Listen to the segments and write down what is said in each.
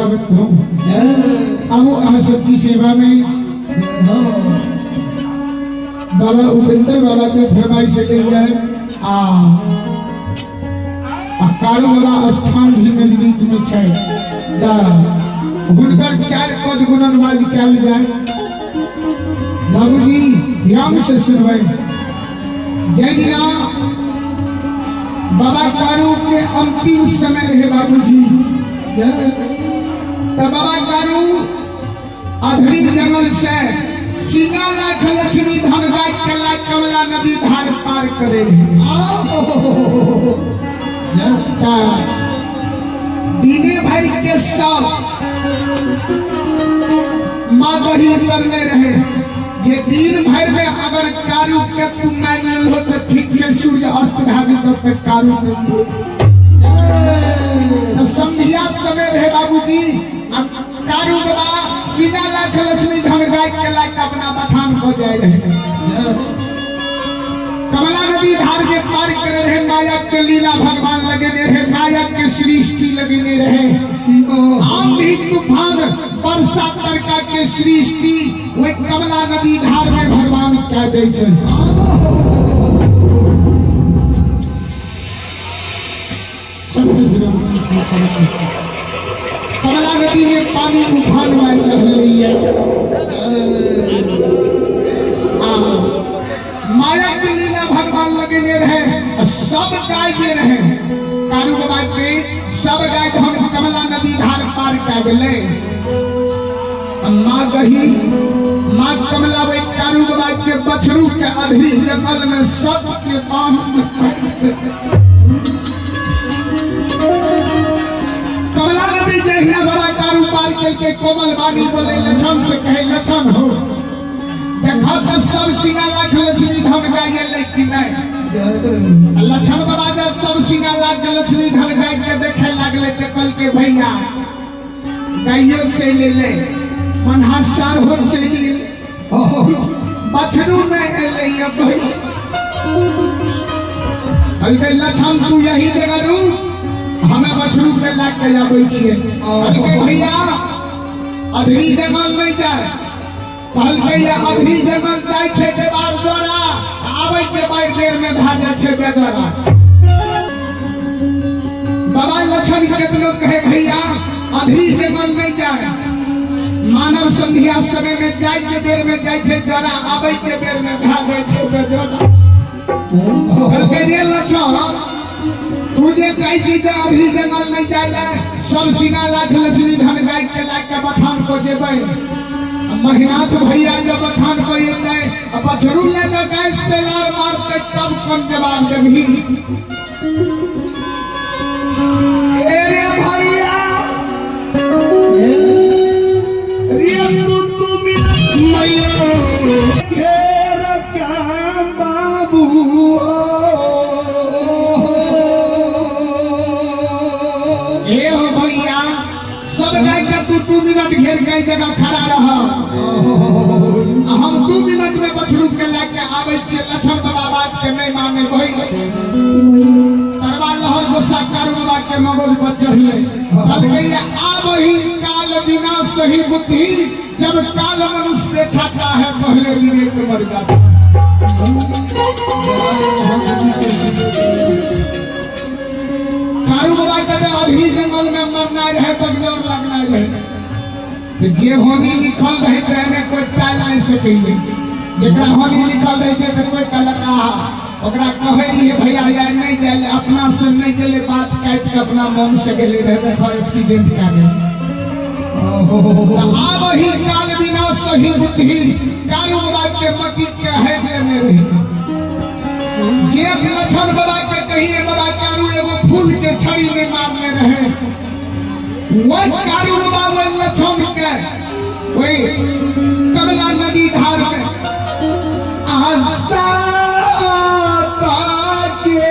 बंधु अब अहाँ सबकी सेवा में बाबा उपेंद्र बाबा के फरमाइश एलैया आ आ कारू बाबा स्थान भी नजदीक में छै तऽ हुनकर चारि पद गुणनवाद कयल जाय। बाबूजी ध्यान से सुनबै। जय दिना बाबा कारू के अंतिम समय रहे बाबूजी, तऽ बाबा कारू अधरी जंगल से सीना लाख लक्ष्मी धन गाय के लाख कमला नदी धार पार करे रहे। दिने भर के सब मादही करने रहे जे दिन भर में अगर कारू के तू मार लेलहो तो ठीक छै, सूर्य अस्त भए जेतौ तऽ कारू के तो संध्या समय रहे बाबूजी। आ कारू बाबा सीधा लाख लक्ष्मी धन गाय के लाख अपना बथान हो जाए रहे। कमला नदी धार के पार करे रहे, माया के लीला भगवान लगेने रहे, माया के सृष्टि लगेने रहे। आंधी तूफान वर्षा तरका के सृष्टि वही कमला नदी धार में भगवान कह दै छै। कमला नदी में पानी उफान मारि रहलैया आ माया के लीला भगवान लगेने रहे। सब गाय जे रहे कारू बाबा के सब गाय धन कमला नदी धार पार कए गेलै। माँ गही माँ कमला वही कारू बाबा के बछड़ू के अधरी जंगल में सब के बांध कमला नदी जहिना बाबा कारू पार के कोमल बानी बोले लक्षण से कहे लक्षण हो देखा तो सब सिंगा लाख लक्ष्मी धन गाय लेकिन नहीं। लक्षण बाबा जब सब सिंगा लाख लक्ष्मी धन गाय के देखे लागले तो कल के भैया गाइयो चलि एलै मनहासार हो चलि गेलै बछड़ू नहीं एलै ये भैया। कहलकै लक्षण तू यही जगह रुक, हमें बछड़ू के लए के आबै छियै। कहलकै भैया अधरी जंगल नहीं जाए। कहलकै ये अधरी जंगल जाइ छै देवार द्वारा, आबै के बारि देर में भए जाइ छै बेद्वारा। बाबा लक्षण केतनो कहे भैया अधरी जंगल नहीं जाए, मानव संध्या समय में जाय के देर में जाइ छै जरा, आबै के बेर में भए जाइ छै बेजोड़ा। कहलकै रे लक्षण तू जे कहै छी जे अधरी जंगल नहीं जाय ले, सब सिंगा लाख लक्ष्मी धन गाय के लाग के बथान पर जेबै। महिनाथ भैया जब बथान पर एतै आ बछड़ू ले के गाय से लार मारतै तब कोन जवाब देबही। ए रे भैया रे तू तू मैया घेर के बाबू ए हो भैया सब गाय के तू 2 मिनट घेर के जगह खड़ा रह, हम 2 मिनट में बछड़ू के लए के आबै छियै। लक्षण बाबा बात के नहीं माने भई तरवा लहर गुस्सा कारू बाबा के मगज पर चढ़ले। कहलकै आब ही काल बिना सही बुद्धि, जब काल मनुष्य पे छाता है पहले विवेक मर जाता है। कारू बाबा के अधरी जंगल में मरना रहे बगजोर लगना रहे, जे होनी लिखल रहे तेने कोई टाल नहीं सकैए। जेकरा होनी लिखल रहे छै तऽ कोई कहलक आहा ओकरा कहै रहियै भैया यार नहीं जाए, अपना से नहीं गेलै, बात काटि के अपना मन से गेलै रहे, देखो एक्सीडेंट कए गेल। आब ही काल बिना सही बुद्धि कारू बाबा के मति के है में रही। जे लक्षण बाबा के कहिए बाबा कारू एगो फूल के छड़ी में मारने रहे, वही कारू बाबा वही लक्षण के वही कमला नदी धार में आशा के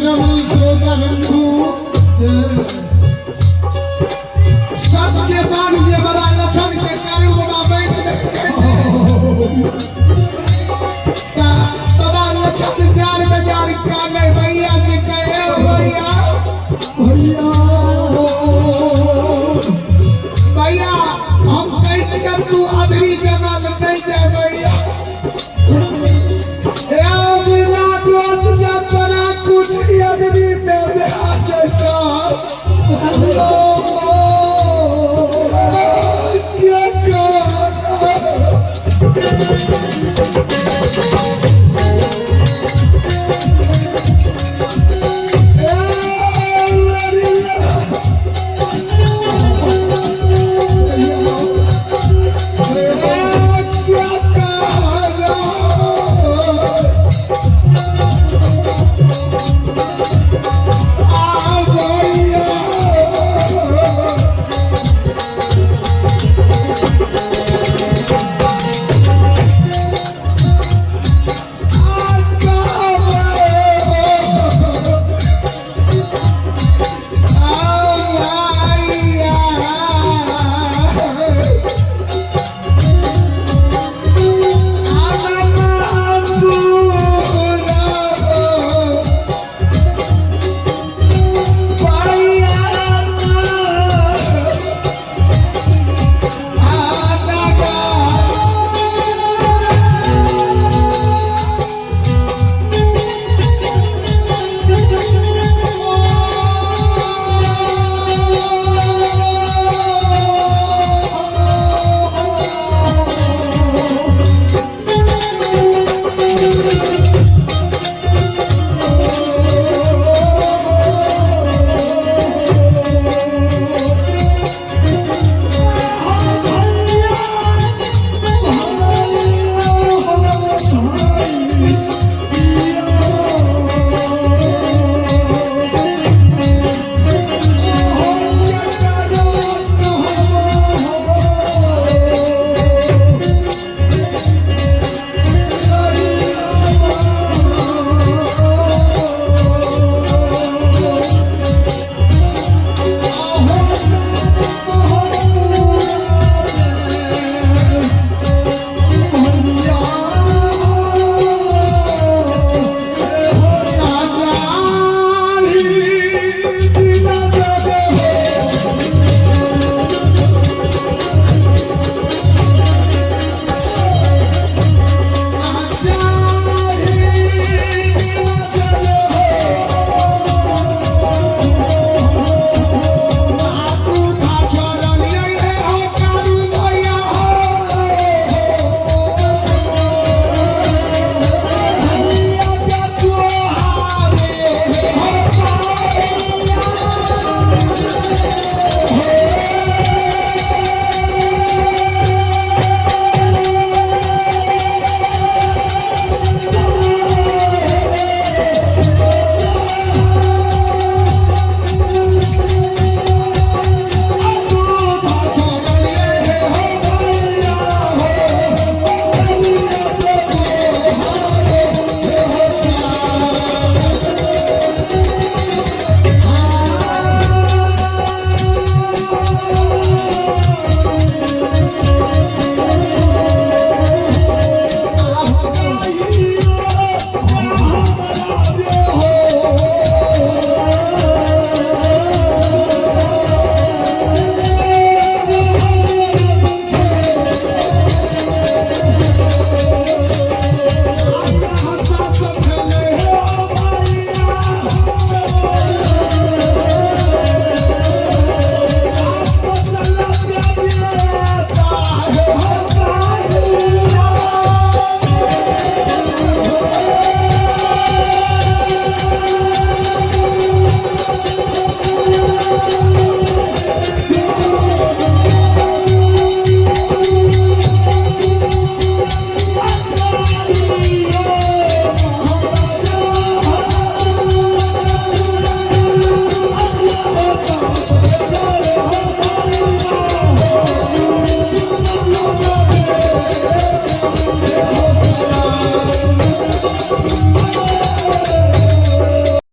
रमण श्रोता बंधु।